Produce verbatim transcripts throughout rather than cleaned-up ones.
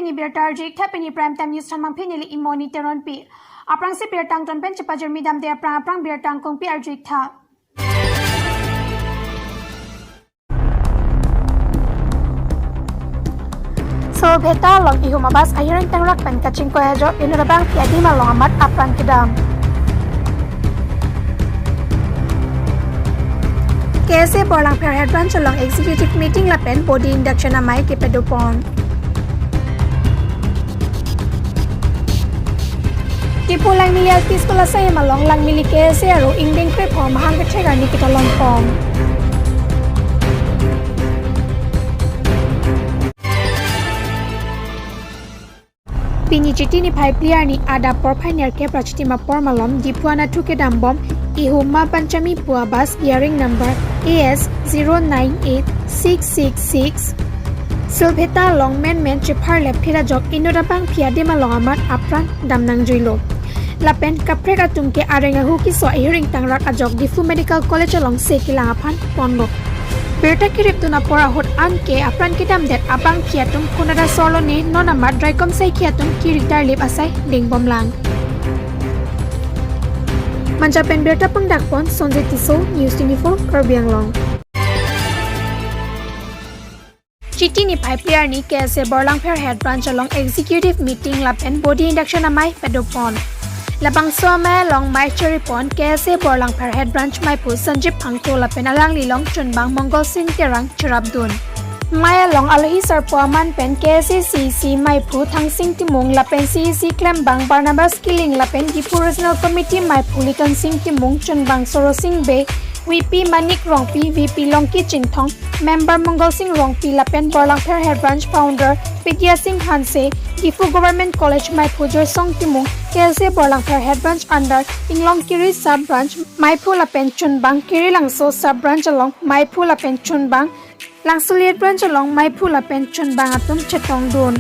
Pini birta arju-ik tha, pini Prime Time News thanmangpi neli Imoni Teronpi. Aphrangsi birta angton pen chepajirmi damde aphrang aphrang birta angkungpi arju-ik tha. Sorbheta along ihum abus ahiring tangrak pen kachingkoi ajok inut abangpi adim along amat apran kedam. K S A Borlangpher Head Branch along executive meeting lapen body induction amei kepadopon. Diphu Langmili L P School asai hem along Langmili K S A aru ingdeng krepho mahang kethek arni ketalon pon. Pini Chiti niphai phli arni adap porphai nerkep ra chitim apor malom Diphu anatthu kedam bom ihum Ma Panchami pu abus bearing number A S zero nine eight six six six Sorbheta along menmen chepharle phit ajok inut abangpi adim along amat apran dam nangjuilo. Lapen kaprek atum ke areng ahu keso ahiring tangrak ajok Diphu Medical College alongsi kelang aphan ponlo. Birta keripdun apor ahut anke apran kedamdet abangpi atum konat asor lone non amat raikom saikhi atum kiri tarlip asai deng bomlang. Manja pen birta pangdakpon Sonjit Tisso, News twenty-four Karbi Anglong. Chiti niphai phli arni K S A Borlangpher Head Branch along executive meeting lapen body induction amei padopon. Labangso amei along mei cheripon K S A Borlangpher Head Branch meiphu Sanjib Phangcho lapen alanglilong chunbang Mongol Sing Terang cherapdun. Mei along alohi sarpo aman pen K S A C E C meiphu Thangsing Timung lapen C E C klembang Barnabas Killing lapen Diphu Regional Committee meiphu Liton Sing Timung, chunbang Soro Sing Bey, V P Manik Rongpi, V P Longki Chinthong, member Mongol Sing Rongpi lapen Borlangpher Head Branch founder Bidya Sing Hanse, Diphu Government College meiphu Joysong Timung, K S A Borlangpher Head Branch under Inglongkiri Sub Branch meiphu lapen chunbang Kirilangso Sub Branch along meiphu lapen chunbang Langsoliet Branch along meiphu lapen chunbang atum chetongdun.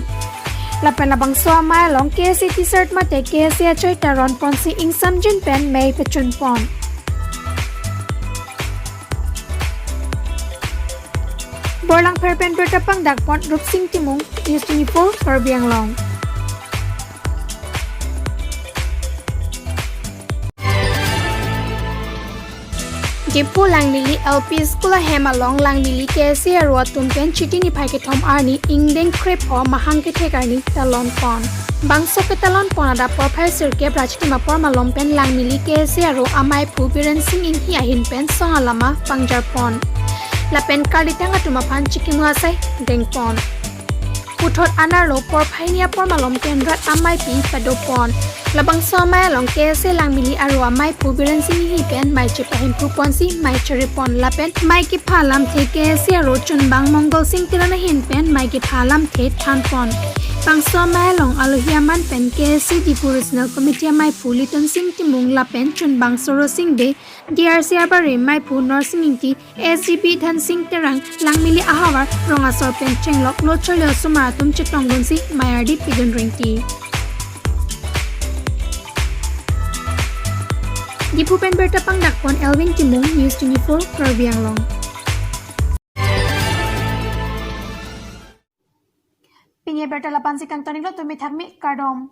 Lapen labangso amei along K S A T-shirt mate K S A achoi ta ronponsi ingsamjin pen mei pachunpon. Borlangpher pen birta pangdakpon Rupsing Timung, News twenty-four Karbi Anglong. Diphu Langmili L P School ahem along Langmili K S A aru atum pen Chiti niphai kethom arni ingdeng krepho mahang kethek arni talonpon. Bangso ketalonpon adap porphai sirkep ra chitim apor malom pen Langmili K S A aru ameiphu Biren Sing Inghi ahin pen song alama pangjarpon. Lapen kalitang atum aphan chikimo asai dengpon. Puthot anerlo porphai ni apor malom pen rat ameipi padopon. Labangso amei along K S A Langmili aru ameiphu Biren Sing Inghi pen mei chepahemphuponsi mei cheripon lapen mei kepha alamthe K S A aru chunbang Mongol Sing Terang ahin pen mei kepha alamthe thanpon. Bangso amei along alohi aman pen K S A Diphu Regional Committee ameiphu Liton Sing Timung lapen chunbang Soro Sing Bey, D R C abare meiphu Norsing Ingti, S G B Dhansing Terang, Langmili ahavar rong asor pen chenglok lo charli osomar atum chetongdunsi mei ardi pidun rengti. Diphu pen birta pangdakpon Elvin Timung, News twenty-four Karbi Anglong. Pini birta la-ansi kangton-iklo, tumi thakmi, kardom.